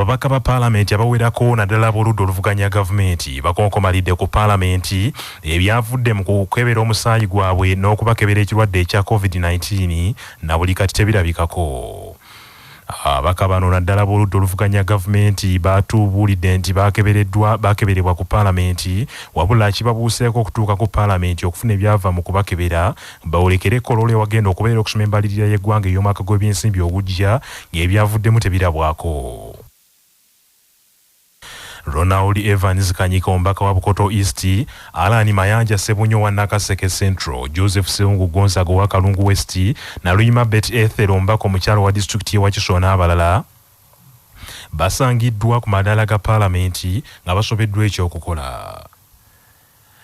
Ababaka ba paalamenti abawerako naddala ab'oludda oluvuganya gavumenti bakonkomalidde ku paalamenti ebyavudde mu kukebera omusaayi gwabwe n'okubakebera ekirwadde ekya COVID-19 na buli kati tebirabikako. Ababaka bano naddala ab'oludda oluvuganya gavumenti batubuulidde nti bakebereddwa bakeberebwa ku paalamenti wabula kibabuuseeko okutuuka ku paalamenti okufuna ebyava mu kubakebera bawolekere Kololo ewagenda okubeera okusoma embalirira y'eggwanga ey'omwaka gw'ebyensimbi ogujja ng'ebyavuddemu tebirabwako. Ronald Evans Kanyika omubaka wa Bukoto East, Allan Mayanja Ssebunyo wa Nakaseke Central, Joseph Ssewungu Gonzaga owa Kalungu West, Naluyima Betty Ethel omubaka omukyala owa disitulikiti y'e Wakiso n'abalala basangiddwa ku madaala ga paalamenti nga basobeddwa eky'okukola.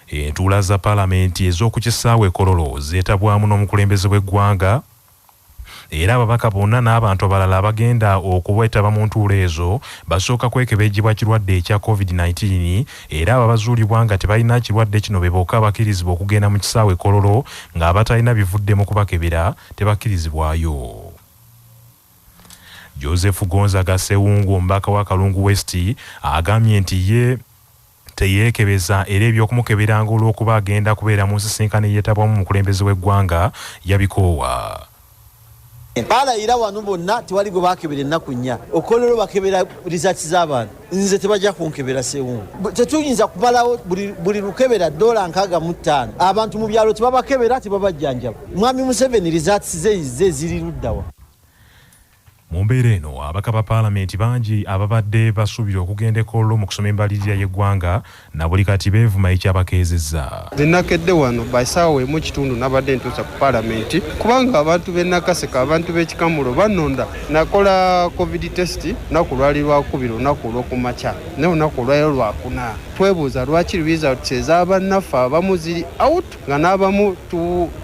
Entuula za paalamenti ez'oku kisaawe e Kololo zeetabwamu n'omukulembeze w'eggwanga era ababaka bonna n'abantu abalala abagenda okwetaba mu ntuula ezo basooka kwekebejjebwa kirwadde ekya COVID-19 era abo abazuulibwa nga tebalina kirwadde kino be bokka abakkirizibwa okugenda mu kisaawe e Kololo ng'abatalina bivudde mu kubakebera tebakkirizibwayo. Joseph Gonzaga Ssewungu omubaka wa Kalungu West agambye nti ye teyeekebeza era eby'okumukeberanga olw'okuba agenda kubeera mu nsisinkano eyeetabwamu omukulembeze w'eggwanga yabikoowa. Balayira wano bonna tewali gwe bakebera ennaku nnya. Okololo bakebera results z'abantu. Nze tebajja kunkebera Ssewungu. Tetuyinza kumalawo buli lukebera $65. Abantu mu byalo tebabakebera, tebabajjanjaba. Mwami Museveni results ze ze ziri ludda wa? Mu mbeera eno, ababaka ba paalamenti bangi ababadde basuubira okugenda e Kololo mu kusoma embalirira y'eggwanga na buli kati beevuma ekyabakeezezza. Nze nakedde wano by ssaawa emu kitundu nabadde ntuuse ku palamenti kubanga abantu b'e Nakaseke, abantu b'e Kikamulo bannonda. Nakola Covid test lunaku lwali Lwakubiri olunaku olw'okumakya naye olunaku olwaleero Lwakuna. Twebuuza lwaki results eza bannaffe abamu ziri out nga n'abamu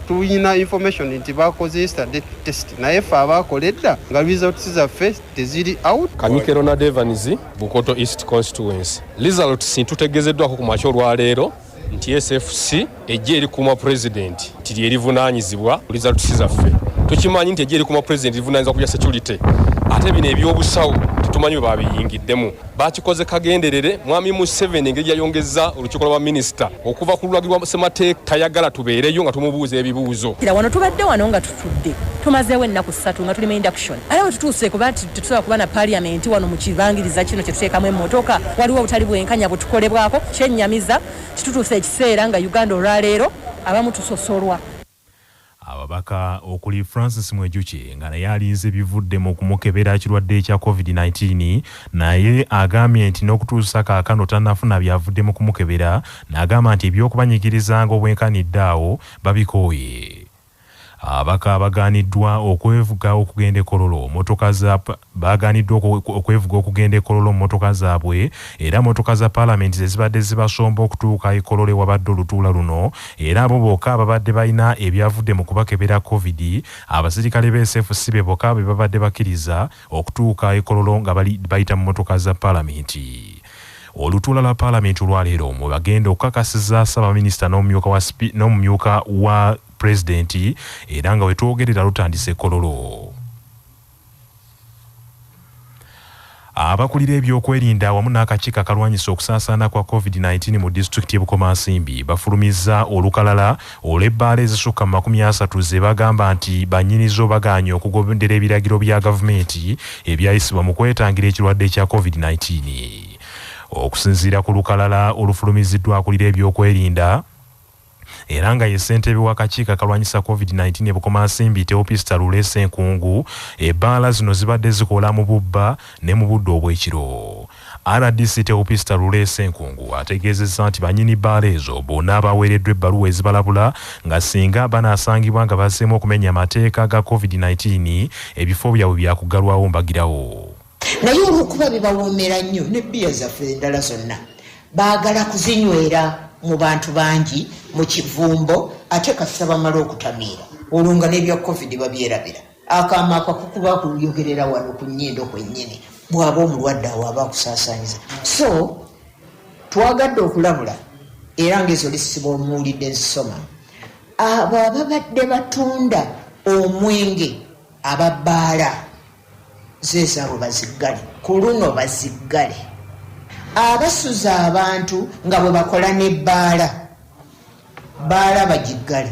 tulina information nti bakoze yesterday test naye ffe abaakola edda nga results zaffe teziri out. Kanyike Ronald Evans, Bukoto East Constituency. Results ntutegezeddwako ku makya olwaleero nti SFC eggye erikuuma Pulezidenti nti lye livunaanyizibwa ku results zaffe. Tukimanyi nti eggye erikuuma Pulezidenti livunaanyizibwa ku bya security ate bino eby'obusawo tetumanyi bwe baabiyingiddemu. Bakikoze kagenderere. Mwami Museveni engeri gyeyayongezza olukiiko lwa baminisita okuva ku lulagirwa ssemateeka tayagala tubeereyo nga tumubuuza ebibuuzo. Wano tubadde wano nga tutudde tumazeewo ennaku ssatu nga tuli mu induction era bwe tutuuse kuba nti tetusobola kuba na parliament wano mu kibangiriza kino kye tuteekamu emmotoka, waliwo obutali bwenkanya butukolebwako. Kyennyamiza nti tutuuse ekiseera nga Uganda olwaleero abamu tusosolwa. Ababaka okuli Francis Mwijukye nga naye alinze bivudde mu kumukebera kirwadde kya Covid 19 naye agambye nti n'okutuusa kaakano tannafuna byavudde mu kumukebera n'agamba nti eby'okubanyigirizanga obwenkanidde awo babikooye. Ababaka bagaaniddwa okwevuga okugenda e Kololo mmotoka za Baagaaniddwa okwevuga okugenda e Kololo mu mmotoka zaabwe era mmotoka za Palamenti ze zibadde zibasomba okutuuka e Kololo ewabadde olutuula luno era abo bokka ababadde balina ebyavudde mu kubakebera Covid, abasirikale ba SFC be bokka be babadde bakkiriza okutuuka e Kololo nga bayita mu mmotoka za Palamenti. Olutuula lwa Palamenti olwaleero mwe bagenda okukakasiza Ssaabaminisita n'omumyuka wa Pulezidenti era nga wetwogerera lutandise e Kololo. Abakulira ebyokwerinda wamu n'akakiiko akalwanyisa okusaasaana kwa Covid-19 mu disitulikiti y'e Bukomansimbi bafulumizza olukalala olw'ebbaala ezisukka mu 30 ze bagamba nti bannyinizo bagaanye okugondera ebiragiro bya gavumenti ebyayisibwa mu kwetangira ekirwadde kya Covid-19. Okusinziira ku lukalala olufulumiziddwa akulira ebyokwerinda, era nga ye ssentebe w'akakiiko akalwanyisa Covid 19 e Bukomansimbi, Teopista Lule Ssenkungu, ebbaala zino zibadde zikola mu bubba ne mu budde obw'ekiro. Rdc Teopista Lule Ssenkungu ategeezezza nti bannyini bbaala ezo bonna baweereddwa ebbaluwa ezibalabula nga singa banaasangibwa nga bazzeemu okumenya amateeka ga Covid 19 ebifo byabwe byakuggalwawo mbagirawo. Naye olw'okuba bibawoomera nnyo ne bbiya zaffe endala zonna baagala kuzinywera mu bantu bangi mu kivumbo ate kasita bamala okutamiira olwo nga n'ebya Covid babyerabira. Akaama akakukuba akuyogerera wano ku nnyindo kwennyini bw'aba omulwadde awo aba akusaasaanyiza. So twagadde okulabula era ng'ezo lisiti bw'omuwulidde nzisoma abo ababadde batunda omwenge aba bbaala. Zeezaabwe baziggale, ku luno baziggale. Abasuza abantu nga bwe bakola n'ebbaala, bbaala bagiggale,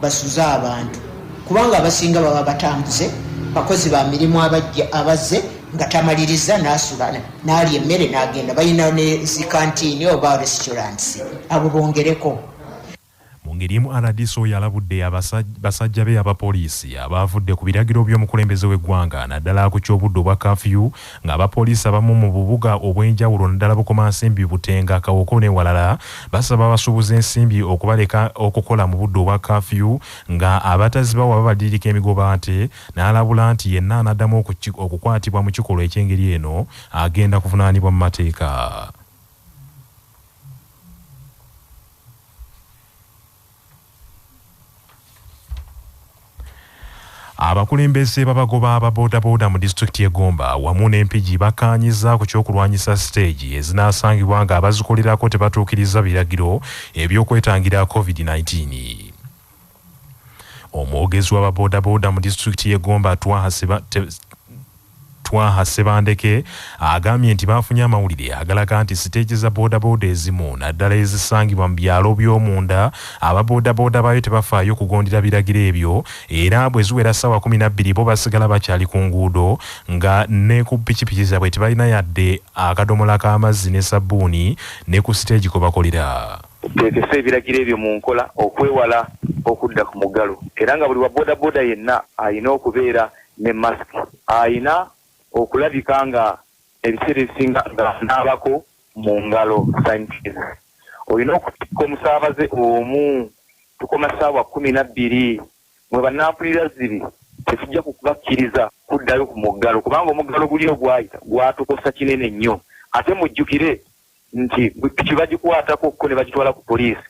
basuze abantu, kubanga abasinga baba batambuze, bakozi ba mirimu abajja abazze nga tamaliriza n'asula n'alya emmere n'agenda. Balina ne zikantiini oba restaurants, abo bongereko. Mu ngeri emu, RDC oyo alabudde basajja be abapoliisi abaavudde ku biragiro by'omukulembeze w'eggwanga, naddala ku ky'obudde obwa kafyu, ng'abapoliisi abamu mu bubuga obw'enjawulo, naddala Bukomansimbi, Butenga, Kawoko n'ewalala, basaba abasuubuza ensimbi okubaleka okukola mu budde obwa kafyu, nga abatazibawa babadiririka emigoba, ate n'alabula nti yenna anaddamu okukwatibwa mu kikolwa eky'engeri eno agenda kuvunaanibwa mu mateeka. Abakulembeze babagoba ababoodabooda mu disitulikiti y'e Gomba wamu n'Empigi bakkaanyizza ku ky'okulwanyisa siteegi ezinaasangibwa nga abazikolerako tebatuukiriza biragiro eby'okwetangira COVID-19. Omwogezi w'ababoodabooda mu disitulikiti y'e Gomba, Twaha Ssebandeke, agambye nti baafunye amawulire agalaga nti siteegi za boodabooda ezimu, naddala ezisangibwa mu byalo by'omunda, ababoodabooda baayo tebafaayo kugondera biragiro ebyo, era bwe ziwera ssaawa 12 bo basigala bakyali ku nguudo, nga ne ku pikipiki zaabwe tebalina yadde akadomola k'amazzi ne sabbuuni ne ku siteegi kwe bakolera. Tuteekese ebiragiro ebyo mu nkola okwewala okudda ku muggalo, era nga buli wa bodaboda yenna alina okubeera ne masiki, alina okulabika nga ebiseera ebisinga nga anaabako mu ngalo, sanitizer. Olina okutikka omusaabaze omu, tukoma ssaawa 12. Mwe bannampulira zibi, tetujja kubakkiriza kuddayo ku muggalo, kubanga omuggalo guli ogwayita gwatukosa kinene nnyo. Ate mujjukire nti piki bagikwatako ko ne bagitwala ku poliisi,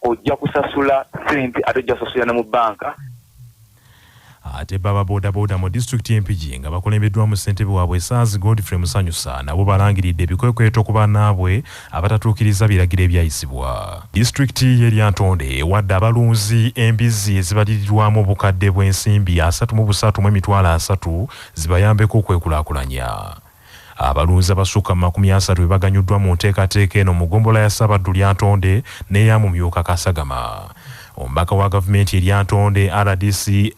ojja kusasula ssente, ate ojja kusasulira ne mu bbanka. Ate bo ababoodabooda mu disitulikiti y'e Mpigi nga bakulembeddwamu ssentebe waabwe Saazi Godfrey Musanyusa nabo balangiridde ebikwekweto ku bannaabwe abatatuukiriza biragiro ebyayisibwa. Disitulikiti y'e Lyantonde ewadde abalunzi embizzi ezibalirirwamu obukadde bw'ensimbi 33,300 zibayambeko okwekulaakulanya. Abalunzi abasukka mu 30 be baganyuddwa mu nteekateeka eno mu ggombolola ya Ssaabaddu Lyantonde n'eya Mumyuka Kasagama. Omubaka wa gavumenti e Lyantonde, rdc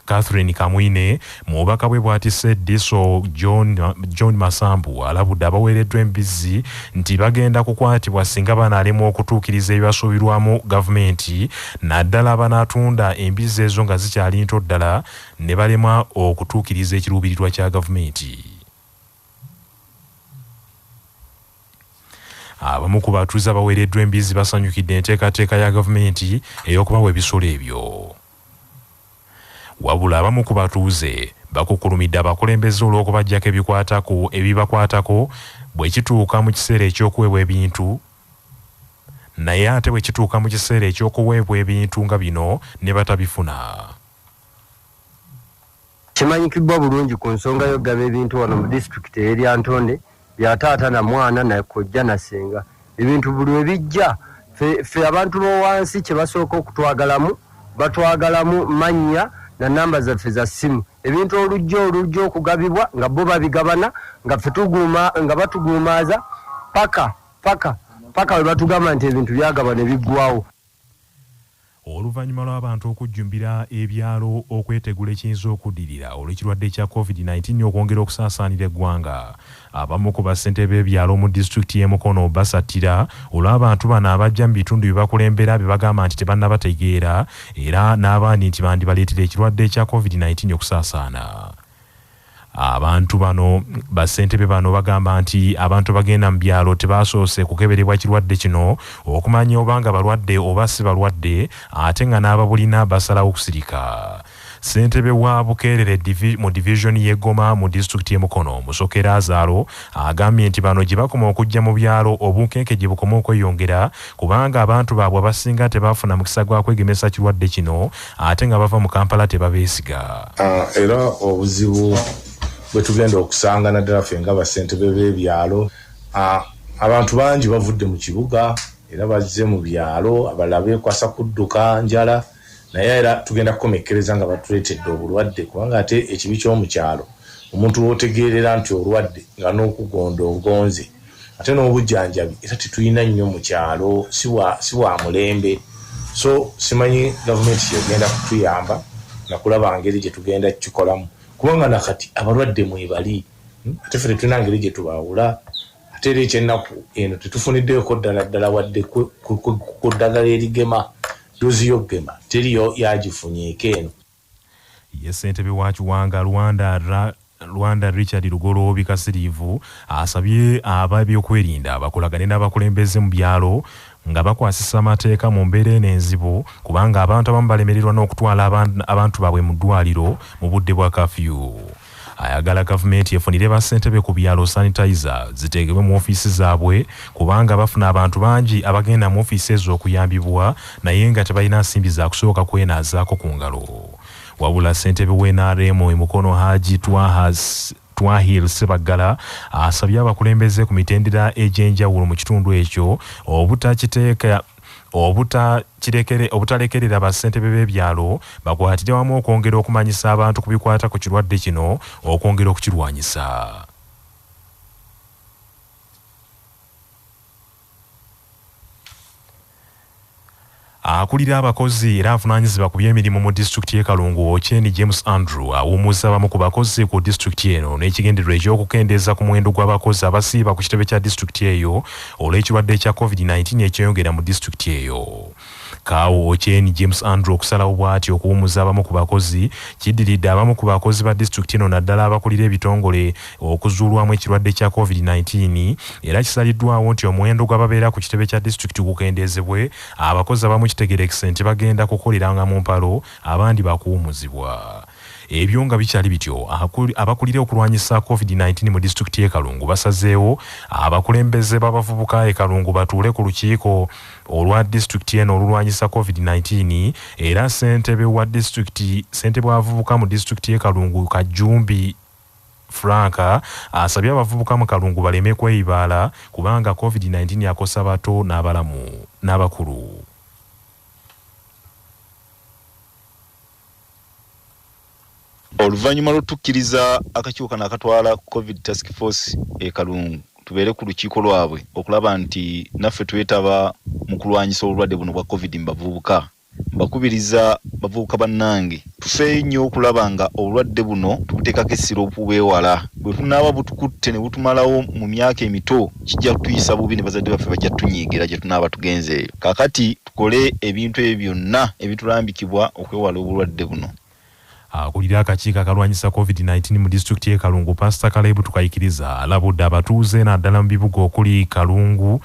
Catherine Kamwine, mu bubaka bwe bw'atisse DISO John Masambu, alabudde abaweereddwa embizzi nti bagenda kukwatibwa singa banaalemwa okutuukiriza ebibasuubirwamu gavumenti, naddala abanaatunda embizzi ezo nga zikyali nto ddala ne balemwa okutuukiriza ekiruubirirwa kya gavumenti. Abamu ku batuuze abaweereddwa embizzi basanyukidde enteekateeka ya gavumenti ey'okubawa ebisolo ebyo. Wabula abamu ku batuuze bakukkulumidde abakulembeze olw'okubaggyako ebibakwatako bwe kituuka mu kiseera eky'okuweebwa ebintu, naye ate bwe kituuka mu kiseera eky'okuweebwa ebintu nga bino ne batabifuna. Kimanyikiddwa bulungi ku nsonga y'okugaba ebintu wano mu disitulikiti ey'e Lyantonde bya taata na mwana na kojja na ssenga. Ebintu buli lwe bijja, ffe abantu b'owansi kye basooka okutwagalamu, batwagalamu mannya na nnamba zaffe za ssimu. Ebintu olujja olujja okugabibwa nga bo babigabana, nga ffe tuguuma, nga batuguumaaza paka, paka, paka we batugamba nti ebintu byagabwa ne biggwawo. Oluvannyuma lw'abantu okujjumbira ebyalo okwetegula ekiyinza okuddirira olw'ekirwadde kya COVID-19 okwongera okusaasaanira eggwanga, abamu ku bassentebe b'ebyalo mu disitulikiti y'e Mukono basattira olw'abantu bano abajja mu bitundu bye bakulembera bye bagamba nti tebannabategeera era n'abandi nti bandibaleetera ekirwadde kya COVID-19 okusaasaana. Abantu bano, bassentebe bano bagamba nti abantu abagenda mu byalo tebasoose kukeberebwa kirwadde kino okumanya oba nga balwadde oba si balwadde, ate nga n'ababulina basalawo okusirika. Ssentebe wa Bukeerere mu divizoni y'e Goma mu disitulikiti y'e Mukono, Musoke Laazaalo, agambye nti bano gye bakoma okujja mu byalo obunkenke gye bukoma okweyongera kubanga abantu baabwe abasinga tebaafuna mukisa gwa kwegemesa kirwadde kino ate nga bava mu Kampala tebabeesiga. Era obuzibu bwe tugenda okusanga naddala ffe nga bassentebe b'ebyalo, abantu bangi bavudde mu kibuga era bazze mu byalo, abalala beekwasa kudduka njala, naye era tugenda kukomekkereza nga batuleetedde obulwadde, kubanga ate ekibi ky'omu kyalo Omuntu w'otegeerera nti olwadde nga n'okugonda ogonze, ate n'obujjanjabi era tetulina nnyo mu kyalo, si bwa mulembe. So simanyi gavumenti kyegenda kutuyamba nakulaba ngeri gye tugenda kukikolamu, kubanga nakati abalwadde mwebali, ate ffe tetulina ngeri gye tubaawula. Ate era ekyennaku eno tetufuniddeeko ddala ddala wadde ku ddagala erigema, doozi y'okugema teriyo yagifunyeeko eno. Ye ssentebe wa Kiwanga Rwanda Richard Lugoloobi Kasiriivu asabye ab'ebyokwerinda bakolagane n'abakulembeze mu byalo nga bakwasisa amateeka mu mbeera eno enzibu, kubanga abantu abamu balemererwa n'okutwala abantu baabwe mu ddwaliro mu budde bwa kafyu. Ayagala gavumenti efunire bassentebe ku byalo sanitizer ziteekebwe mu ofiisi zaabwe, kubanga bafuna abantu bangi abagenda mu ofiisi ezo okuyambibwa naye nga tebalina nsimbi za kusooka kwenaazaako ku ngalo. Wabula ssentebe w'NRM e Mukono Haji Twahil Ssebaggala asabye abakulembeze ku mitendera egy'enjawulo mu kitundu ekyo obutalekerera bassentebe b'ebyalo, bakwatire wamu okwongera okumanyisa abantu ku bikwata ku kirwadde kino okwongera okukirwanyisa. Akulira abakozi era avunaanyizibwa ku by'emirimu mu disitulikiti y'e Kalungu, Ochieng James Andrew, awummuzza abamu ku bakozi ku disitulikiti eno n'ekigendererwa eky'okukendeeza ku muwendo gw'abakozi abasiiba ku kitebe kya disitulikiti eyo olw'ekirwadde ekya COVID-19 ekyeyongera mu disitulikiti eyo. Kaawo Ochieng James Andrew okusalawo bw'atyo okuwummuza abamu ku bakozi kiddiridde abamu ku bakozi ba disitulikiti eno naddala abakulira ebitongole okuzuulwamu ekirwadde kya COVID-19, era kisaliddwawo nti omuwendo gw'ababeera ku kitebe kya disitulikiti gukendeezebwe. Abakozi abamu kitegeerekese nti bagenda kukoleranga mu mpalo, abandi bakuwummuzibwa. Ebyo nga bikyali bityo, abakulira okulwanyisa COVID-19 mu disitulikiti y'e Kalungu basazeewo abakulembeze b'abavubuka e Kalungu batuule ku lukiiko olwa disitulikiti eno olulwanyisa COVID-19, era ssentebe wa disitulikiti, ssentebe w'abavubuka mu disitulikiti y'e Kalungu Kajumbi Frank asabye abavubuka mu Kalungu baleme kweyibaala kubanga COVID-19 akosa bato n'abalamu n'abakulu. Oluvannyuma lw'otukkiriza akakiiko kano akatwala COVID Task Force e Kalungu tubeere ku lukiiko lwabwe okulaba nti naffe twetaba mu kulwanyisa obulwadde buno bwa COVID mu bavubuka. Mbakubiriza bavubuka bannange tufeeyo nnyo okulaba nga obulwadde buno tubuteekako essira okubwewala. Bwe tunaaba butukutte ne butumalawo mu myaka emito kijja kutuyisa bubi ne bazadde baffe bajja kutunyiigira gye tunaaba tugenze eyo. Kaakati tukole ebintu ebyo byonna ebitulambikibwa okwewala obulwadde buno. Akulira akakiiko akalwanyisa COVID-19 mu disitulikiti y'e Kalungu, Pasita Kalebu Tukayikiriza, alabudde abatuuze naddala mu bibuga okuli Kalungu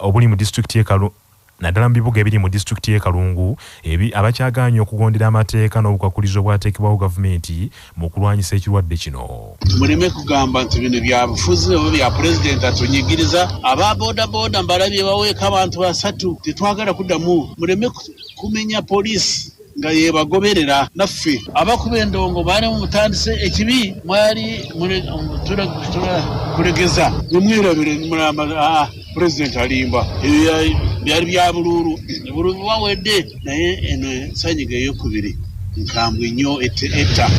obuli mu disitulikiti y'e Kalungu, naddala mu bibuga ebiri mu disitulikiti y'e Kalungu abakyagaanye okugondera amateeka n'obukwakkulizo obwateekebwawo gavumenti mu kulwanyisa ekirwadde kino. Muleme kugamba nti bino bya bufuzi oba bya pulezidenti atunyigiriza. Aba bodaboda mbalabye baweeka abantu basatu, tetwagala kuddamu. Muleme kumenya poliisi nga yebagoberera. Naffe abakuba endongo baali mutandise ekibi, mwali kulegeza nemwerabire mulamba pulezidenti alimba. Ebyo byali bya buluulu, obuluulu bwawedde, naye eno ensanyiga eyokubiri nkambwe nnyo etta.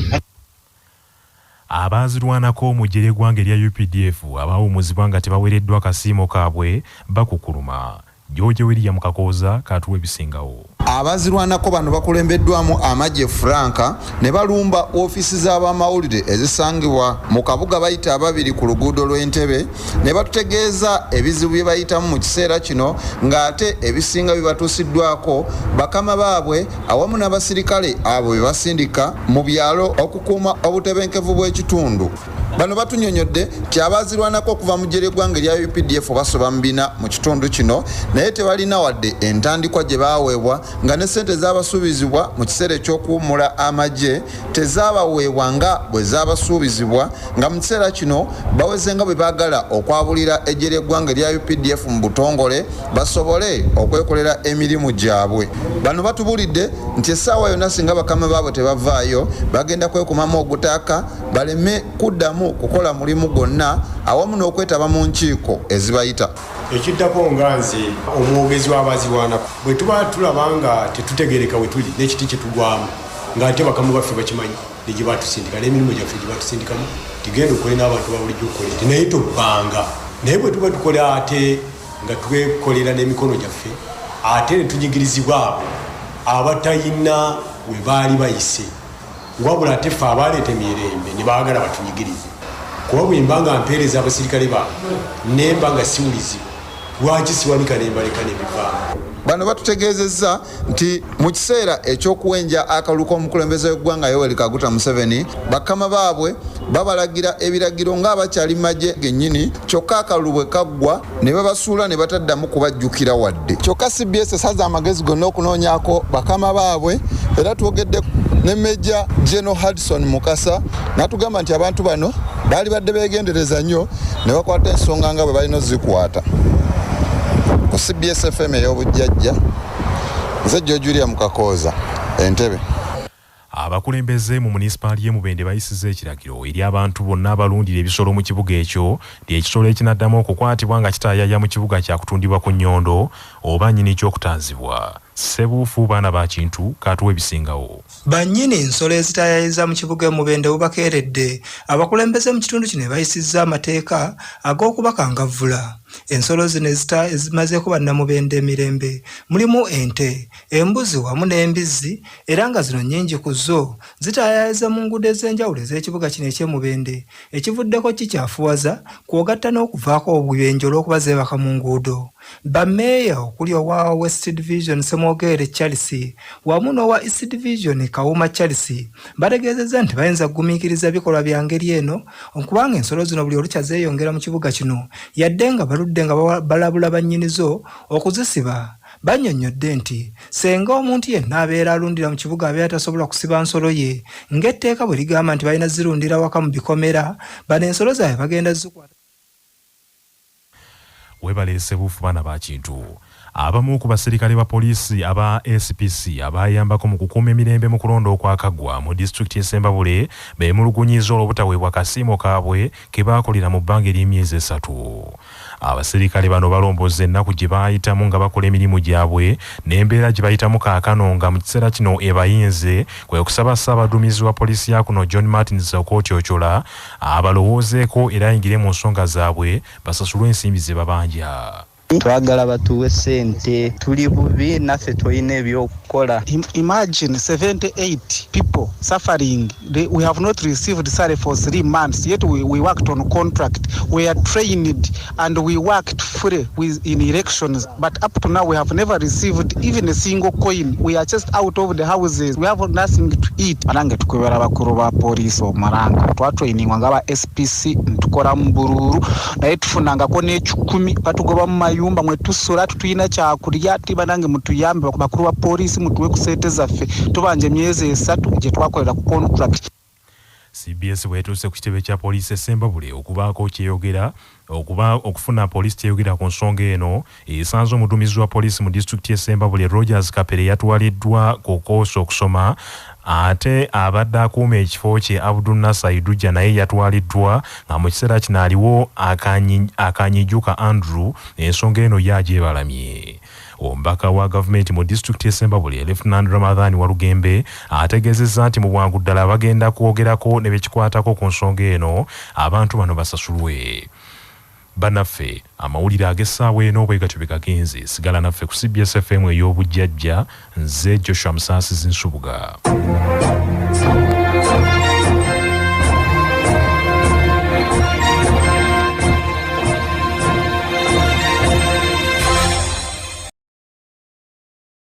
Abaazirwanako mu ggye ly'eggwanga erya UPDF abaawummuzibwa nga tebaweereddwa kasiimo kaabwe bakukuluma. George William Kakooza katuwa ebisingawo. Abazirwanako bano bakulembeddwamu Amagye Franka ne balumba ofiisi z'abamawulire ezisangibwa mu kabuga bayita ababiri ku luguudo lw'Entebbe ne batutegeeza ebizibu bye bayitamu mu kiseera kino, ng'ate ebisinga bibatuusiddwako bakama baabwe awamu n'abasirikale abo be basindika mu byalo okukuuma obutebenkevu bw'ekitundu. Bano batunyonyodde nti abazirwanako okuva mu ggye ly'eggwanga erya UPDF basoba mu bina mu kitundu kino, naye tebalina wadde entandikwa gye baaweebwa, nga ne ssente zaabasuubizibwa mu kiseera eky'okuwummula amagye tezaabaweebwa nga bwe zaabasuubizibwa, nga mu kiseera kino baweze nga bwe baagala okwabulira eggye ly'eggwanga erya UPDF mu butongole basobole okwekolera emirimu gyabwe. Bano batubuulidde nti essaawa yonna singa bakama baabwe tebavaayo bagenda kwekumamu ogutaaka baleme kuddamu kukola mulimu gwonna awamu n'okwetaba mu nkiiko ezibayita. Ekiddako nga nze omwogezi w'abazirwanako, bwe tuba tulaba nga tetutegeereka we tuli n'ekiti kye tugwamu ng'ate bakama baffe bakimanyi, Ne gye batusindika n'emirimu gyaffe gye batusindikamu, tigenda okole n'abantu ba bulijjo okole nti naye tobbanga. Naye bwe tuba tukola ate nga twekolera n'emikono gyaffe, ate ne tunyigirizibwa abo abatayina we baali bayise, wabula ate ffe abaleeta emirembe ne baagala batunyigirize. Kuba bwe mba nga mpeereza abasirikale bange nemba nga siwulizibwa, lwaki siwanika nembaleka nebivaamu? Bano batutegeezezza nti mu kiseera eky'okuwenja akalulu k'omukulembeze w'eggwanga Yoweri Kaguta Museveni, bakama baabwe babalagira ebiragiro ng'abakyali mu magye gennyini, kyokka akalulu bwe kaggwa ne babasuula ne bataddamu kubajjukira wadde. Kyokka cbs esaze amagezi gonna okunoonyaako bakama baabwe era twogedde ne Major General Hudson Mukasa n'atugamba nti abantu bano baali badde beegendereza nnyo ne bakwata ensonga nga bwe balina ozikwata. Ku cbs fm ey'obujjajja, nze George William Kakooza, Entebe. Abakulembeze mu munisipaali y'e Mubende bayisizza ekiragiro eri abantu bonna abalundira ebisolo mu kibuga ekyo nti ekisolo ekinaddamu okukwatibwa nga kitaayaya mu kibuga kyakutundibwa ku nnyondo oba nnyini ky'okutaazibwa. Ssebuufu baana ba Kintu k'atuwa ebisingawo. Bannyini nsolo ezitaayayiza mu kibuga e Mubende bubakeeredde, abakulembeze mu kitundu kino bayisizza amateeka ag'okubakangavvula. Ensolo zino ezimazeeko bannamubende emirembe mulimu ente, embuzi wamu n'embizzi era nga zino nnyingi ku zo zitaayayiza mu nguudo ez'enjawulo ez'ekibuga kino eky'e Mubende, ekivuddeko kikyafuwaza kw'ogatta n'okuvaako obubenje olw'okuba zeebaka mu nguudo. Bammeeya okuli owa West Division Ssemwogerere Charles wamu n'owa East Division Kawuma Charles bategeezezza nti bayinza kugumiikiriza bikolwa bya ngeri eno kubanga ensolo zino buli olukya zeeyongera mu kibuga kino yadde nga baludde nga balabula bannyinizo okuzisiba. Bannyonnyodde nti ssenga omuntu yenna abeera alundira mu kibuga abeera tasobola kusiba nsolo ye ng'etteeka bwe ligamba nti balina zirundira waka mu bikomera, bano ensolo zaabwe bagenda zikwata. Webale Ssebuufu baana ba Kintu. Abamu ku baserikale ba poliisi aba SPC abaayambako mu kukuuma emirembe mu kulonda okwakaggwa mu disitulikiti y'e Ssembabule beemulugunyizza olw'obutaweebwa kasiimo kaabwe ke baakolera mu bbanga ery'emyezi esatu. Abaserikale bano balomboza ennaku gye baayitamu nga bakola emirimu gyabwe n'embeera gye bayitamu kaakano nga mu kiseera kino ebayinze, kwe kusaba Ssaabaduumizi wa poliisi ya kuno John Martins Okot Ochola abalowoozeeko era ayingire mu nsonga zaabwe basasulwe ensimbi ze babanja. Twagala batuwe ssente, tuli bubi naffe tulina ebyokukola. Imagine 78 people suffering. We have not received salary for 3 months, yet we worked on contract. We are trained and we worked fully in elections, but up to now we have never received even a single coin. We are just out of the houses. We have nothing to eat. Banange, tukwebera bakuru ba poliisi omaranga twatrainingwa nga ba SPC ntukora mu bururu naye tufunangako n'ekikumi, batugoba mu mayumba mwe tusula, tutuyina kyakulya ti. Banange, mutuyambe, bakuru ba poliisi, mutuwe ku sente zaffe, tubanja emyezi 3 gye twakolera ku contract. CBS bwetuuse ku kitebe kya poliisi e Ssembabule okubaako kyeyogera okuba okufuna poliisi kyeyogera ku nsonga eno, esanze omuduumizi wa poliisi mu disitulikiti y'e Ssembabule Rogers Kapere yatwaliddwa ku koosi okusoma, ate abadde akuuma ekifo kye Abdul Nasser Idujja naye yatwaliddwa nga mu kiseera kino aliwo Akanyijuka Andrew. Ensonga eno ye agyebalamye. Omubaka wa gavumenti mu disitulikiti y'e Ssembabule Lieutenant Ramadhan Walugembe ategeezezza nti mu bwangu ddala bagenda kwogerako ne bekikwatako ku nsonga eno, abantu bano basasulwe. Bannaffe, amawulire ag'essaawa eno bwe gatyo bwe gagenze. Sigala naffe ku CBS FM ey'obujjajja. Nze Joshua Musaasizi Nsubuga.